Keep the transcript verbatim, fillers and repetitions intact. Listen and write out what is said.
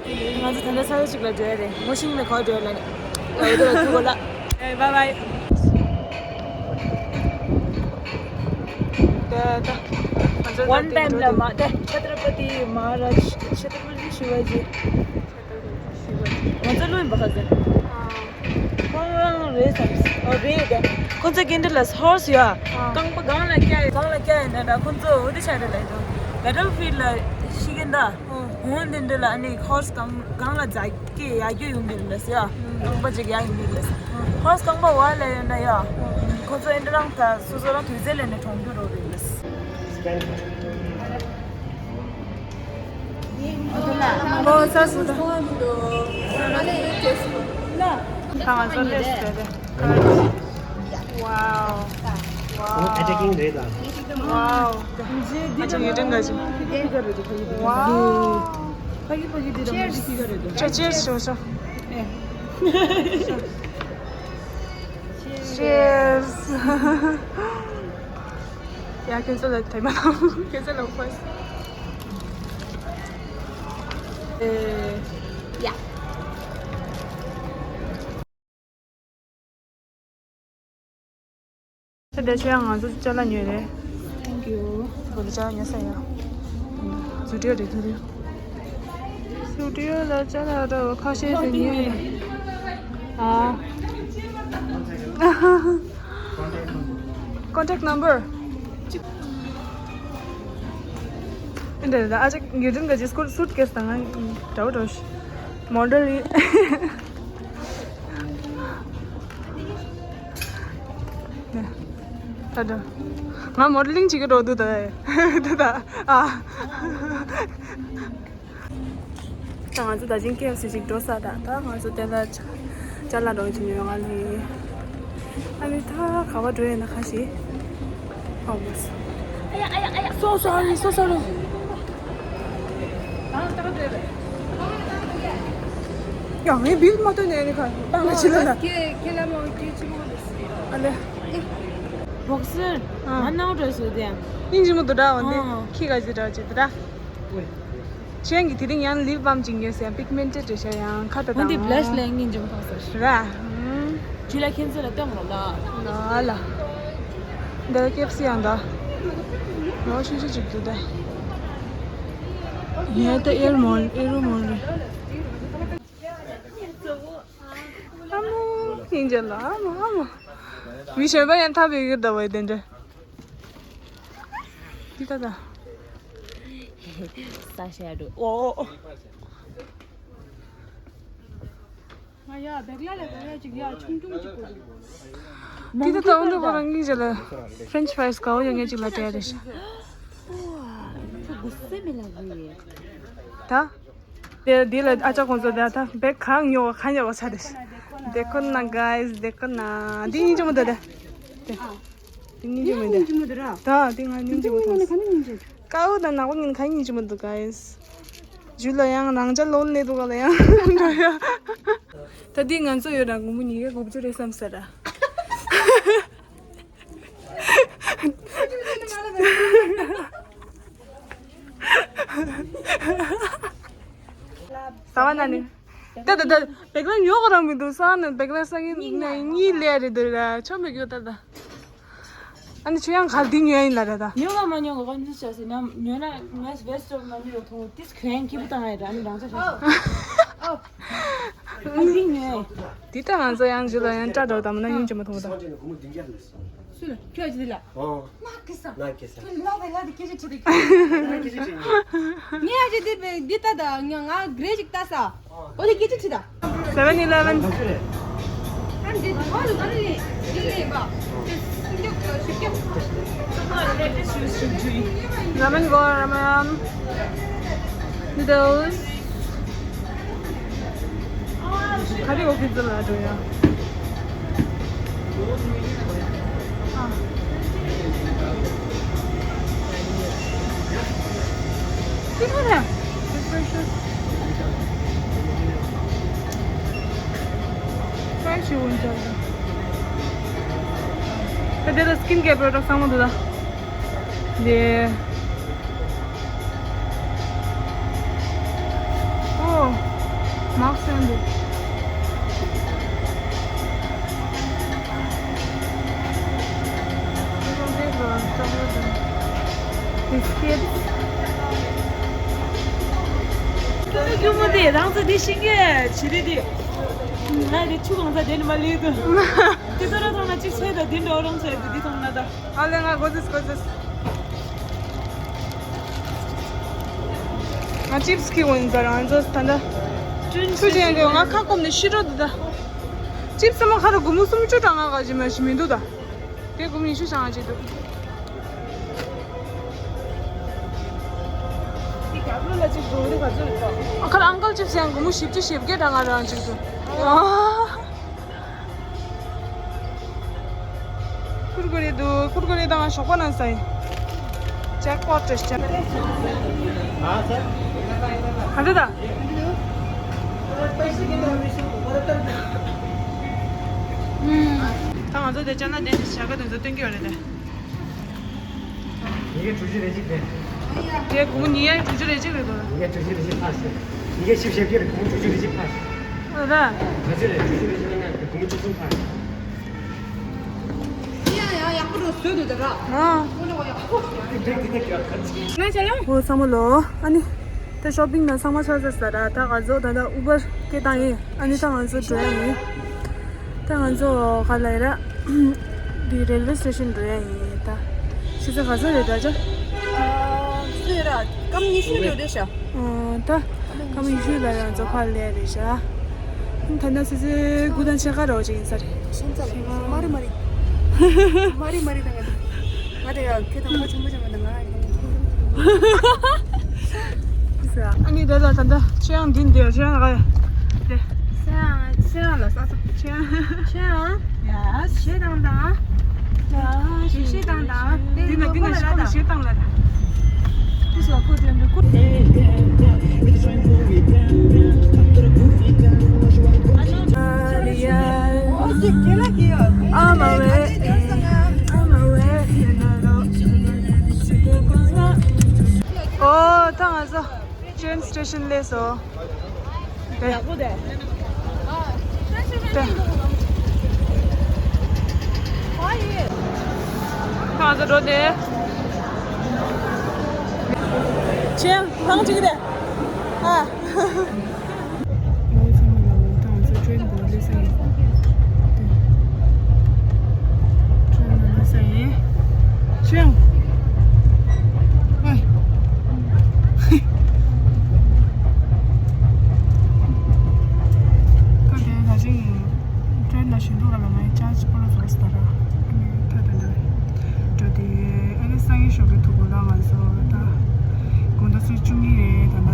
ང་ཚོ་ད་ལྟ་ས་ཆ་ཞིག་ལ་འགྲོ་ཡ་རེད། མོ་ཤིང་ལ་ག་པར་འགྲོ་ཡ་ལ་ནི། ཡ་འོ་དེ་ལ་ཐུག་གོ་ལ། ཨེ་བཱའི་བཱའི། ད་ད། ང་ཚོ་ད་ལྟ་འགྲོ་དུས། ཆ་ཏྲ་པ་ཏི་མ་ཧ་རཱ་ཇ། ཆ་ཏྲ་པ་ཏི་ཤི་ཝ་ཇི། ང་ཚོ་ལོས་འབའ་ཁ་ཟེར། ཁོང་རང་རེད་བསམ། ཨོ་རེད་དེ། ཁོང་ཚོ་ཀེན་ཌལ་ལ་ཧོར་སི་ཡོད། རྐང་པ་སྒང་ལ་བཀྱག་སྒང་ལ་བཀྱག་ཡིན་ན་འདྲ། ཁོང་ཚོ་འོ་དེ་ཆ་རེད་ལ་ཡིན་འདུག། བྷེ་ཊལ་ཕིལ་ཌི་ལ་ཤི་གིན་ད། འོ་དེ་འདྲ་ལ་ཨ་ནི་ཧོར་སི་སྒང་སྒང་ལ་འཛེག་གི་ཡར་རྒྱུག་ཡོང་གི་རེད་ལ་ཟེར་ཡ། རྐང་པ་ཅིག་ཡར་ཡོང་གི་རེད་ལ་ཟེར། ཧོར་སི་རྐང་པ་བར་ལ་ཡོད་ན་ཡ། ཁོང་ཚོ་ཨེ་འདྲ་རང་ད་སོ་སོ་རང་དུས་ཚོད་ལས་ནས་གྲོངས་རྒྱུ་རོ་རེད་ལ་ཟེར། ཨོ་ས་སུ་ད། ད་ང་ཚོ་ལས་ཟེར་རེད། ཝའོ། ཨོ་ཨེ་ཊེ་ཀིང་རེད་ད། ཝའོ། ཨ་ཅག་ངེས་དྲན་དགའ་ཞིང་། ཝའོ། ཕ་གི་ཕ་གི་འདི་ར་མ་ཤི་ཁི་ག་རེད་ད། ཅེར་ཅེར་ཞོ་ཞོ། ཅེར། ཡ་ཁྱེད་ཚོ་ལ་དེ་མ་ཁྱེད་ཚོ་ལ་ཕོས། ཨེ། ཡ། ད་ལྟ་ཆོས་ཡང་ང་ཚོ་ཅ་ལག་ཉོས་རེད། Thank you. སྒོ་ལ་ཅ་ལག་ཉོས་ས་ཡ། སུ་ཊི་ཡོ་རེད་ཐུ་རེད། སུ་ཊི་ཡོ་ལ་ཅ་ལག་ར་ཁ་ཤས་ཤིག་ཉོས་ཡིན། ཨ། Contact number. འདི་ལ་ཨ་ཅག་ངེས་དྲན་ག་ཅི་སུཊ་ཀེ་སི་དང་ང་འདྲ་བོ་འདྲ་བོ་ཞིག་མོ་ཌེལ་ཡིན། ད་ད། ང་མོ་ཌེ་ལིང་བྱེད་ཀྱི་འགྲོ་འདུག་ད། ད་ད། ཨ། ད་ང་ཚོ་ད་ཅིང་ཀེ་ཨེཕ་སི་ཅིག་འགྲོ་ས་ད། ད་ང་ཚོ་དེ་ལ་ཅ་ལག་འགྲོ་གི་ཡོད་ང་ལི། ཨ་ནི་ད་ག་བ་འགྲོ་ཡོད་ན་ཁ་ཤས། ཨོ་མོ་སི། So sorry, so sorry. ཡང་ངའི་བིལ་མ་སྟོན་ནས་ནི་ཁ་བཏང་ན་ཕྱི་ལ་ལ། ཁྱེད་ཁྱེད་ལ་མ་ཁྱེད་ཆི་མོ་རེད། ཨ་ལེ། བོག་སར་ཨ། ང་ནང་འགྲོ་སོ་དེ། སྙིང་རྗེ་མོ་འདུག་འདྲ་འོན་ཏེ། ཨ། ཁྱི་ག་ཅི་འདྲ་ཅི་འདུག་ད། ཁྱེད་ཀྱིས་དེ་རིང་ཡང་ལིབ་བམ་ཅིག་ཉོས་ཟེར། པིག་མེན་ཊེཌ་རེད་ཤག་ཡང་ཁ་ད་འོན་ཏེ་དང་། བྷི་ལ་ཤི་ལ་སྙིང་རྗེ་མོ་མཐོང་སོང་། ར། ཨུམ། ཇུ་ལ་ཁྱེད་ཚོ་ལ་སྟོན་རོགས་ལ། ལ་ལ། འདི་ལ་ཀེ་ཨེཕ་སི་ཡང་ད། ངོ་ཆུང་ཆུང་ཅིག་འདུག་ད། ངས་ད་ཨེར་མོལ་ཨེ་རུ་མོལ་རེད། ཨ་མོ། སྙིང་རྗེ་ལ་ཨ་མོ་ཨ་མོ། མི་གཞན་པ་ཡང་ཐབས་ཡོད་ཀྱི་ད་བས་དེ་འདྲ། འདི་ད་ད། ས་ཤ་རུ་ཨོ། ང་ཡ་བེག་ལ་ལ་བེག་ལ་ཅིག་ཡ་ཆུང་ཆུང་ཅིག་གོ། འདི་ད་ད་འོ་འདི་ཁོ་རང་སྙིང་རྗེ་ལ། ཕྲེན་ཆི་ཕ་རའི་སི་ག་བོ་ཡང་ངས་ཅིག་ལ་སྤྲད་རེད་ཤག་ཨོ། ཁྱོད་དགུ་སེ་མི་ལ་གི། ད། དེ་འདི་ལ་ཨ་ཅག་ཁོང་ཚོ་ད་ད་བེག་གང་ཉོ་ག་གང་ཉོ་ག་ཆ་རེད། देखो ना गाइस, देखो ना. འདི་སྙིང་རྗེ་མོ་འདུག་ད། དེ། དེ་སྙིང་རྗེ་མོ་འདུག་ད། དེ་ང་སྙིང་རྗེ་མོ་འདུག་ག་ཨུ་ད་ནག་པོ་ཉིན་གང་སྙིང་རྗེ་མོ་འདུག་ག་ཨིས། ཇུ་ལ་ཡང་རང་ཅག་ལོལ་ནས་འདུག་ག་ལ་ཡང་འདྲ་ཡ། ད་འདི་ང་ཚོ་ཡོད་ན་དགོང་མོ་ཉི་ཤུ་དགུ་བཅུ་རེད་བསམ་ས་ར། ཟ་བ་ན་ནི། ད་ད་ད་བེག་ལ་ཉོ་ག་རང་མི་འདུག་ས་ནི་བེག་ལ་ས་གི་ནི་གཉིས་ལས་རེད་འདུག་ར་ཆོ་མི་གི་ད་ད། ཨ་ནི་ཆོ་ཡང་ག་འདི་ཉོ་ཡིན་ལ་ར་ད། ཉོ་ག་མ་ཉོ་ག་ག་འདི་ཆ་སི་ན་ཉོ་ན་ངས་བེ་སི་ཊི་མ་ཉོ་ཡོད་ཐོང་ཏིས་གོན་ཁྱི་པུ་བཏང་ཡ་ར་ཨ་ནི་རང་ཚོ་ཆ་སི། ཨ་འདི་ཉོ་ཡ། འདི་ད་ང་ཚོ་ཡང་ཇུ་ལ་ཡང་སྐྲ་འདྲ་བོ་དང་མ་ན་སྙིང་རྗེ་མོ་མཐོང་བ་དང་། སུ་ལ་ཁྱོད་ཅི་ལ། ཨོ། ན་ཀི་ས། ན་ཀི་ས། ཁྱོད་ལོ་བེ་ལ་དེ་སྐད་ཆ་དྲི་དེ། ང་ཡ་ཅི་དེ་བེ་འདི་ལྟ་ད་ང་ང་གྲེ་ཅིག་ལྟ་ས། ཨོ་དེ་སྐད་ཆ་དྲི་ད། Seven Eleven. ཨ་འདི་ཧོ་ལ་ཨ་ནི་དེ་ལེ་བ། དེ་སུ་ཀྱོ་སུ་ཀྱོ། Ramen go ramen. Noodles. ག་རེ་འོ་ཁི་ཙི་ལ་འགྲོ་ཡ། ཨ། ཅི་ཁ་རེ། Fresh ཡོང་ཅག་ད་དེ་ལ་སི་ཀིན་ཀེར་པོ་རོ་ཌག་ཚང་མ་འདུག་ད། དེ། ཨོ། མག་སོན་འདུག་སྐྱུར་མོ་དེ་རང་ཚོ་དེ་ཤིང་གི་བྱི་རིལ་དེ། ང་དེ་ཆུ་གང་ཚ་དེ་ནི་མ་ལུས་དུ། དེ་ཚོ་ར་ཐོང་ན་གཅིག་ཚོད་ད་དེ་འགྲོ་རང་ཚོད་དུ་དེ་ཐོང་ན་ད། ཨ་ལེ་ང་གོ་ཚིས་གོ་ཚིས། ང་ཅིབས་ཁྱེར་འོང་ཟེར་རང་ཚོ་ད་ལྟ། ཆུ་ཆེན་རེད་ང་ཁ་སྐོམ་ནས་ཤི་འགྲོ་འདུག་ད། ཅིབས་ཚང་མ་ཁ་རུ་སྒོར་མོ་སུམ་ཅུ་གྲངས་ང་ག་ཅི་མ་ཞིག་མི་འདུག་ད། དེ་སྒོར་མོ་ཉི་ཤུ་གྲངས་ང་ཅིག་འདུག་ཨ་ཁར་ཨང་ཀལ་ཅིབས་ཡང་སྒོར་མོ་བཞི་བཅུ་ཞེ་བརྒྱད་གྲངས་ང་རང་ཅིག་འདུག་ཨ། ཀུར་ཀུ་རེ་འདུག་ཀུར་ཀུ་རེ་དང་ཞོགས་པ་ནང་ཟ་ཡིན། ཇེག་པོ་ཊི་ཅིག་ག་འདྲ་ད། ད་ང་ཚོ་དེ་ཅག་ན་དེ་ཞག་ག་དེ་ཚོ་སྟོན་གྱི་ཡོད་རེད་དེ། ཡི་གེ་དྲུག་ཅུ་རེ་གཅིག་རེད། དེ་སྒོར་མོ་ཉིས་བརྒྱ་དྲུག་ཅུ་རེ་གཅིག་རེད་འདུག་ཡི་གེ་དྲུག་ཅུ་རེ་གཅིག་ཕར་ཟེར། ཡི་གེ་བཞི་བཅུ་ཞེ་བརྒྱད་རེད་སྒོར་མོ་དྲུག་ཅུ་རེ་གཅིག་ཕར་ཟེར། ཨ་ར། ག་ཚོད་རེད་དྲུག་ཅུ་རེ་གཅིག་ལ་ང་སྒོར་མོ་བཅུ་གསུམ་ཕར་ཟེར། ཡ་ཡ་ཡག་པོ་རུ་བཟོས་འདུག་ད་ར། ཨ། ཁོ་ལ་ཡག་པོ། ང་ཆ་ལ། ཨོ་ཚང་མ་ལོ། ཨ་ནི། ད་ཤོ་པིང་ན་ཚང་མ་ཆ་ཚ་ས་ར་ད་ང་ཚོ་ད་ལྟ་ཨུ་བར་སྐད་བཏང་ཡིན། ཨ་ནི་ད་ང་ཚོ་འགྲོ་ཡ་ཡིན། ད་ང་ཚོ་ག་ལ་ཡིན་ར། འདི་རེལ་ཝེ་སི་ཊེ་ཤན་འགྲོ་ཡ་ཡིན་ད། ཕྱི་ཚེས་ག་ཚོད་རེད་འདྲ་ཅག་སུ་ཡོད་ར། སྐར་མ་ཉི་ཤུ་འགྲོ་རེད་ཤག་ཨ་ད། སྐར་མ་ཉི་ཤུ་ལ་ཡང་ཚོ་ཕར་སླེབས་རེད་ཤག་ད་ལྟ་ཕྱི་ཚེས་དགུ་དང་ཕྱེད་ཀ་རོ་ཅིག་ཡིན་ས་རེད། ཤིང་ཚ་ལ་མ་རེད་མ་རེད། མ་རེད་མ་རེད་ད་ང་ད། ང་དེ་ཡང་ཁྱོད་དང་ཕ་ཆེན་པོ་ཆེན་པོ་དང་ང་ཡིན། ཨ་ནི་དེ་ལ་ད་ལྟ་ཆོས་དབྱངས་འདི་འདིར་ཆོས་དབྱངས་ལ་དེ། ཆོས་དབྱངས་ཆོས་དབྱངས་ལ་ས་ས་ཆོས་དབྱངས་ཆོས་དབྱངས་ཡ་ཞེ་དང་དང་ཡ་ཞེ་ཞེ་དང་དང་འདི་ན་འདི་ན་ཞེ་དང་ཞེ་དང་ལ་དེ་སོ་ཁོ་དེ་འདྲ་ཁོ། I'm away. I'm away. ཨོ་ད་ང་ཚོ་ཊེན་སི་ཊེ་ཤན་སླེབས་སོང་། དེ། དེ། ད་ང་ཚོ་འགྲོ་དེ། ཆེ་ཐང་ཅིག་དེ། ཨ། ཨོ་ཚང་མ་ལ་ད་ང་ཚོ་ཊེན་འདི་སླེབས་ས་ཡིན། ཊེན་ནང་སླེབས་ས་ཡིན། ཆེ། ཨེ། ཁ་དེ་ད་ཅིང་ཊེན་ལ་ཞིག་འདུག་ག་ལ་ང་ཡི་ཅར་ཇི་པོ་ལ་བཟོ་སྟ་ར། ཨ་ནི་ད་ད་འདྲ་འགྲོ་དེ་ཨ་ནི་སང་ཉིན་ཞོགས་པའི་ཐུག་གོ་ལ་ང་ཚོ་ད་དགོང་དག་ཚོད་བཅུ་གཉིས་རེད་ད་ལ།